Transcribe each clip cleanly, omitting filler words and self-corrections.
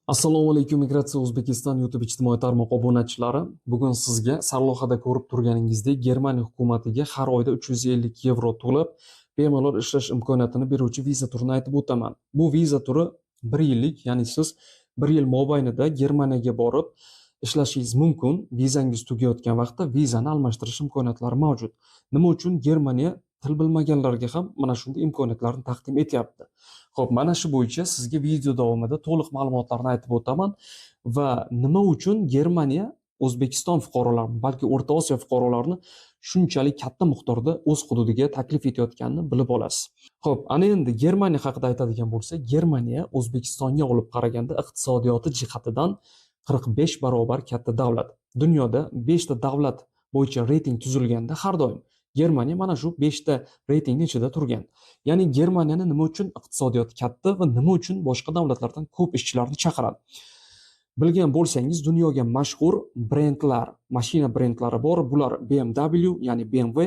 Assalomu alaykum, Migratsiya O'zbekiston YouTube ijtimoiy tarmoq obunachilari. Bugun sizga sarlavhada ko'rib turganingizdek, Germaniya hukumatiga har oyda 350 yevro to'lab, bemalol ishlash imkoniyatini beruvchi viza turini aytib o'taman. Bu viza turi 1 yillik, ya'ni siz 1 yil mobaynida Germaniyaga borib ishlashingiz mumkin. Vizangiz tugayotgan vaqtda vizani almashtirish imkoniyatlari mavjud. Nima uchun Germaniya til bilmaganlarga ham mana shunday imkoniyatlarni taqdim etyapti? Xo'p, mana shu bo'yicha sizga video davomida to'liq ma'lumotlarni aytib o'taman va nima uchun Germaniya O'zbekiston fuqarolarini, balki O'rta Osiyo fuqarolarini shunchalik katta miqdorda o'z hududiga taklif etayotganini bilib olasiz. Xo'p, ana endi Germaniya haqida aytadigan bo'lsak, Germaniya O'zbekistonga olib qaraganda iqtisodiyoti jihatidan 45 barobar katta davlat. Dunyoda 5 ta davlat bo'yicha reyting tuzilganda har doim Germaniya mana shu 5 ta reytingni ichida turgan. Ya'ni Germaniyani nima uchun iqtisodiyoti katta va nima uchun boshqa davlatlardan ko'p ishchilarni chaqiradi? Bilgan bo'lsangiz, dunyoga mashhur brendlar, mashina brendlari bor. Bular BMW, ya'ni BMW,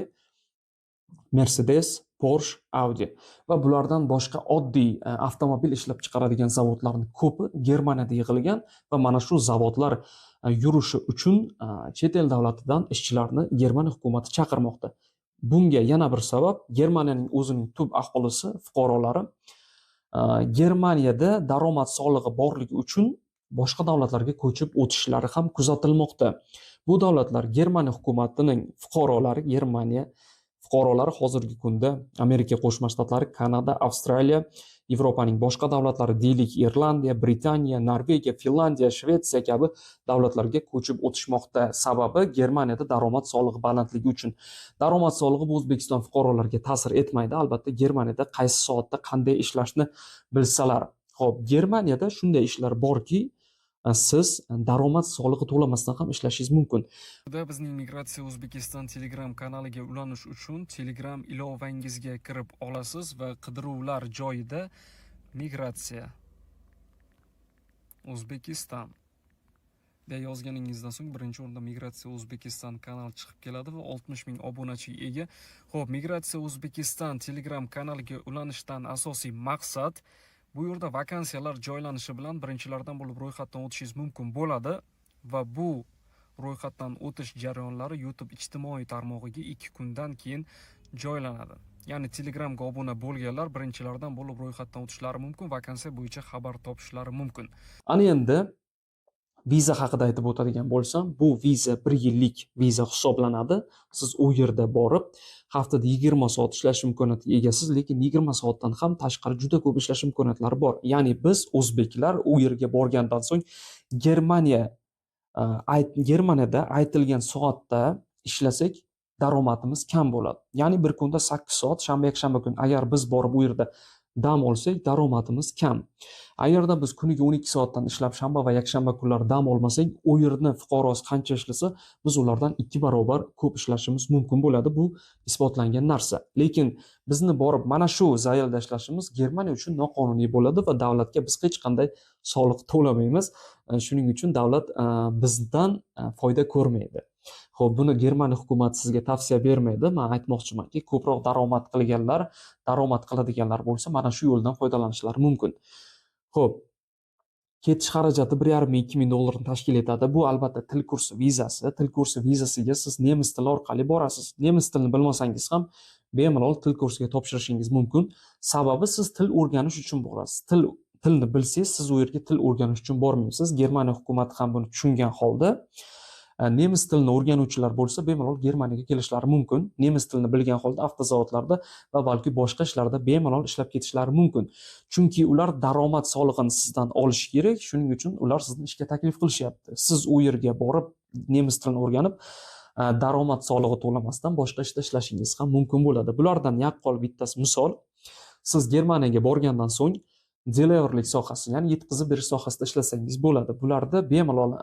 Mercedes, Porsche, Audi va bulardan boshqa oddiy avtomobil ishlab chiqaradigan zavodlarning ko'pi Germaniyada yig'ilgan va mana shu zavodlar yurishi uchun chet el davlatidan ishchilarni Germaniya hukumati chaqirmoqda. Bunga yana bir sabab: Germaniyaning o'zining tub aholisi, fuqarolari Germaniyada daromad solig'i borligi uchun boshqa davlatlarga ko'chib o'tishlari ham kuzatilmoqda. Bu davlatlar, Germaniya hukumatining fuqarolari, Germaniya fuqarolari hozirgi kunda Amerika Qo'shma Shtatlari, Kanada, Avstraliya, Yevropaning boshqa davlatlari, deylik, Irlandiya, Britaniya, Norvegiya, Finlandiya, Shvetsiya kabi davlatlarga ko'chib o'tishmoqda. Sababi Germaniyada daromad solig'i balandligi uchun. Daromad solig'i bu O'zbekiston fuqarolariga ta'sir etmaydi. Albatta, Germaniyada qaysi soatda qanday ishlashni bilsalar. Xo'p, Germaniyada shunday ishlar borki, siz daromad solig'i to'lamasdan ham ishlashingiz mumkin. Da bizning Migratsiya O'zbekiston Telegram kanaliga ulanish uchun Telegram ilovangizga kirib olasiz va qidiruvlar joyida "Migratsiya O'zbekiston" deya yozganingizdan so'ng birinchi o'rinda Migratsiya O'zbekiston kanali chiqib keladi va 60 ming obunachiga ega. Xo'p, Migratsiya O'zbekiston Telegram kanaliga ulanishdan asosiy maqsad bu yerda vakansiyalar joylanishi bilan birinchilardan bo'lib ro'yxatdan o'tishingiz mumkin bo'ladi va bu ro'yxatdan o'tish jarayonlari YouTube ijtimoiy tarmog'iga 2 kundan keyin joylanadi. Ya'ni Telegramga obuna bo'lganlar birinchilardan bo'lib ro'yxatdan o'tishlari mumkin, vakansiya bo'yicha xabar topishlari mumkin. Ana endi viza haqida aytib o'tadigan bo'lsam, bu viza 1 yillik viza hisoblanadi. Siz u yerda borib haftada 20 soat ishlash imkoniyatiga egasiz, lekin 20 soatdan ham tashqari juda ko'p ishlash imkoniyatlari bor. Ya'ni biz, o'zbeklar, u yerga borgandan so'ng Germaniyada aytilgan soatda ishlasak, daromadimiz kam bo'ladi. Ya'ni bir kunda 8 soat, shanba, yakshanba kun agar biz borib u yerda dam olsak, daromadimiz kam. Agarda biz kuniga 12 soatdan ishlab, shanba va yakshanba kunlari dam olmasak, u yerni fuqarosi qancha ishlasa, biz ulardan 2 barobar ko'p ishlashimiz mumkin bo'ladi. Bu isbotlangan narsa. Lekin bizni borib mana shu zaylda ishlashimiz Germaniya uchun noqonuniy bo'ladi va davlatga biz hech qanday soliq to'lamaymiz. Shuning uchun davlat bizdan foyda ko'rmaydi. Xo'p, buni Germaniya hukumati sizga tavsiya bermaydi. Men aytmoqchimanki, ko'proq daromad qilganlar, daromad qiladiganlar bo'lsa, mana shu yo'ldan foydalanishlari mumkin. Xo'p, ketish xarajati 1,5 ming, 2 ming dollarni tashkil etadi. Bu albatta til kursi vizasi. Til kursi vizasiga siz nemis tili orqali borasiz. Nemis tilini bilmasangiz ham bemalol til kursiga topshirishingiz mumkin. Sababi siz til o'rganish uchun borasiz. Tilni bilsangiz, siz u yerga til o'rganish uchun bormaysiz. Germaniya hukumati ham buni tushungan holda nemis tilini o'rganuvchilar bo'lsa, bemalol Germaniyaga kelishlari mumkin. Nemis tilini bilgan holda avtozavodlarda va balki boshqa ishlarda bemalol ishlab ketishlari mumkin. Chunki ular daromad solig'ini sizdan olishi kerak, shuning uchun ular sizni ishga taklif qilishyapti. Siz u yerga borib nemis tilini o'rganib, daromad solig'i to'lamasdan boshqa ishda ishlashingiz ham mumkin bo'ladi. Bulardan yaqqol bittasi misol: siz Germaniyaga borgandan so'ng deliverylik sohasi, ya'ni yetkazib berish sohasida ishlasangiz bo'ladi. Bularda bemalol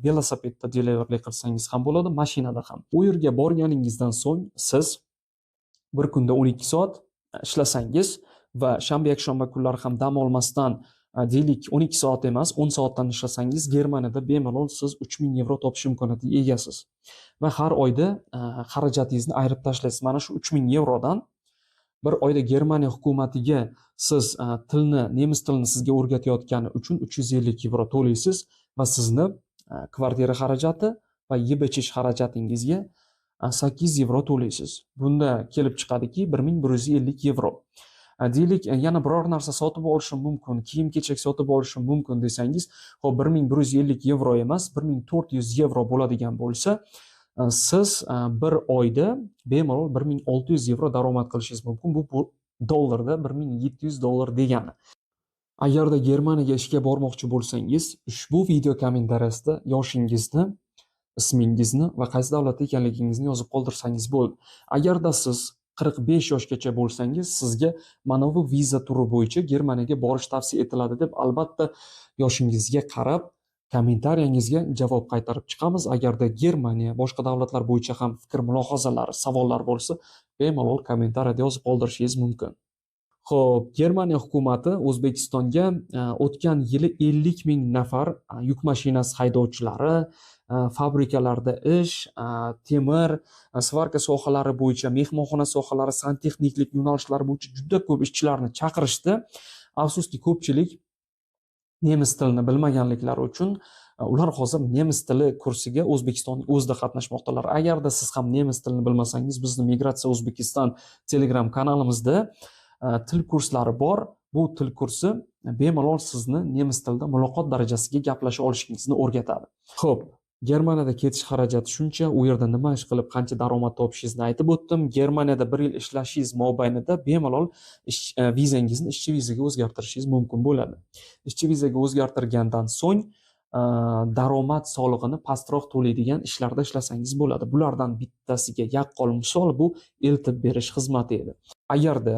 velosipedda deliverylik qilsangiz ham bo'ladi, mashinada ham. U yerga borganingizdan so'ng siz bir kunda 12 soat ishlasangiz va shanba, yakshanba kunlari ham dam olmasdan, deylik, 12 soat emas, 10 soatdan ishlasangiz, Germaniyada bemalol siz 3000 yevro topish imkoniyatiga egasiz. Va har oyda xarajatingizni ayirib tashlaysiz. Mana shu 3000 yevrodan Bir oyda Germaniya hukumatiga siz tilni, nemis tilini sizga o'rgatayotgani uchun 350 yevro to'laysiz va sizni kvartira xarajati va yeb ichish xarajatingizga 8 yevro to'laysiz. Bunda kelib chiqadiki, 1150 yevro. Deylik, yana biror narsa sotib olishim mumkin, kiyim kechak sotib olishim mumkin desangiz, xo'p, 1150 yevro emas, 1400 yevro bo'ladigan bo'lsa, siz bir oyda bemalol 1600 yevro daromad qilishingiz mumkin. Bu dollarda 1700 dollar degani. Agarda Germaniyaga ishga bormoqchi bo'lsangiz, ushbu video kommentariyasida yoshingizni, ismingizni va qaysi davlatda ekanligingizni yozib qoldirsangiz bo'ldi. Agarda siz 45 yoshgacha bo'lsangiz, sizga mana bu viza turi bo'yicha Germaniyaga borish tavsiya etiladi deb albatta yoshingizga qarab kommentariyangizga javob qaytarib chiqamiz. Agarda Germaniya, boshqa davlatlar bo'yicha ham fikr mulohazalar, savollar bo'lsa, bemalol kommentariyada yozib qoldirishingiz mumkin. Xo'p, Germaniya hukumati O'zbekistonga o'tgan yili 50 ming nafar yuk mashinasi haydovchilari, fabrikalarda ish, temir, svarka sohalari bo'yicha, mehmonxona sohalari, santexniklik yo'nalishlari bo'yicha juda ko'p ishchilarni chaqirishdi. Afsuski, ko'pchilik nemis tilini bilmaganliklari uchun ular hozir nemis tili kursiga O'zbekistonning o'zida qatnashmoqdalar. Agarda siz ham nemis tilini bilmasangiz, bizni Migratsiya O'zbekiston Telegram kanalimizda til kurslari bor. Bu til kursi bemalol sizni nemis tilida muloqot darajasiga gaplasha olishingizni o'rgatadi. Xo'p, Germaniyada ketish xarajati shuncha, u yerda nima ish qilib, qancha daromad topishingizni aytib o'tdim. Germaniyada bir yil ishlashingiz mobaynida bemalol vizangizni ishchi vizaga o'zgartirishingiz mumkin bo'ladi. Ishchi vizaga o'zgartirgandan so'ng daromad solig'ini pastroq to'laydigan ishlarda ishlasangiz bo'ladi. Bulardan bittasiga yaqqol misol bu eltib berish xizmati edi. Agarda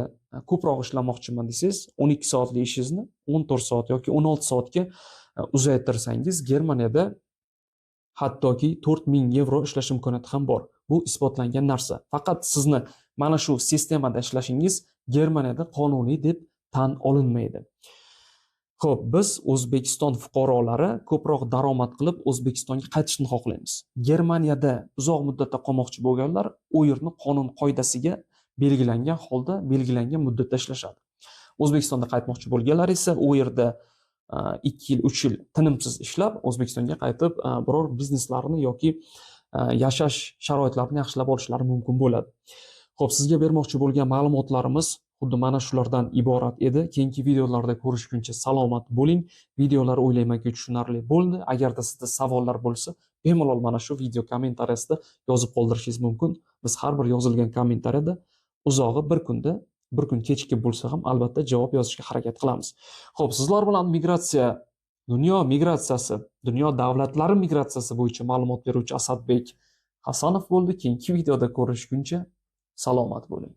ko'proq ishlamoqchiman desangiz, 12 soatlik ishingizni 14 soat yoki 16 soatga uzaytirsangiz, Germaniyada hattoki 4000 yevro ishlash imkoniyati ham bor. Bu isbotlangan narsa. Faqat sizni mana shu sistemada ishlashingiz Germaniyada qonuniy deb tan olinmaydi. Xo'p, biz O'zbekiston fuqarolari ko'proq daromad qilib O'zbekistonga qaytishni xohlaymiz. Germaniyada uzoq muddatda qolmoqchi bo'lganlar u yerni qonun qoidasiga belgilangan holda belgilangan muddatda ishlashadi. O'zbekistonda qaytmoqchi bo'lganlar esa u yerda 2 yil, 3 yil tinimsiz ishlab, O'zbekistonga qaytib biror bizneslarini yoki yashash sharoitlarini yaxshilab olishlari mumkin bo'ladi. Xo'p, sizga bermoqchi bo'lgan ma'lumotlarimiz xuddi mana shulardan iborat edi. Keyingi videolarda ko'rishguncha salomat bo'ling. Videolar, o'ylaymanki, tushunarli bo'ldi. Agarda sizda savollar bo'lsa, bemalol mana shu video kommentariyasida yozib qoldirishingiz mumkin. Biz har bir yozilgan kommentariyada uzog'i bir kunda, bir kun kechikib bo'lsa ham, albatta javob yozishga harakat qilamiz. Xo'p, sizlar bilan migratsiya, dunyo migratsiyasi, dunyo davlatlari migratsiyasi bo'yicha ma'lumot beruvchi Asadbek Hasanov bo'ldi. Keyingi videoda ko'rishguncha salomat bo'ling.